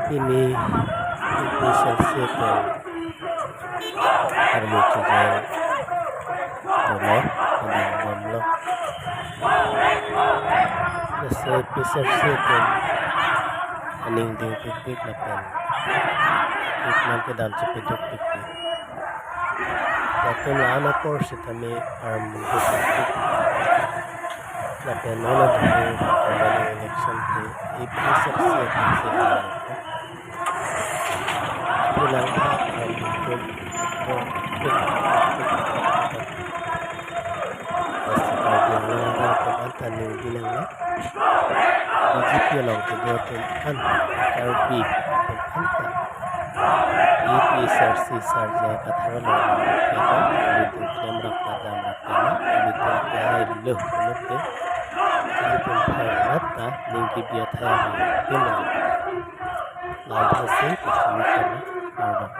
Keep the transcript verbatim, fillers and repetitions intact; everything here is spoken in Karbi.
Pini APHLC atum arlo chojang dolo, aning bomlo. Lasi APHLC atum aning dingpikpik lapen ikman kedam chepedukpikpik. Latum la-an apor sitame arm dukpikpik. Lapen non adhuri election ke APHLC atum si alam. Pulang ha alam itu. Pasti Karbi Anglong atum anta ningje nang na. BJP along kedo atum an, Karbi atum anta APHLC sarja kathar along kedo, ilitum klemrak padamrak pena, ilitum kehai lo pulote, ilitum thai rata ning kebi athai pena. Lain thasi kachini kena, kardom.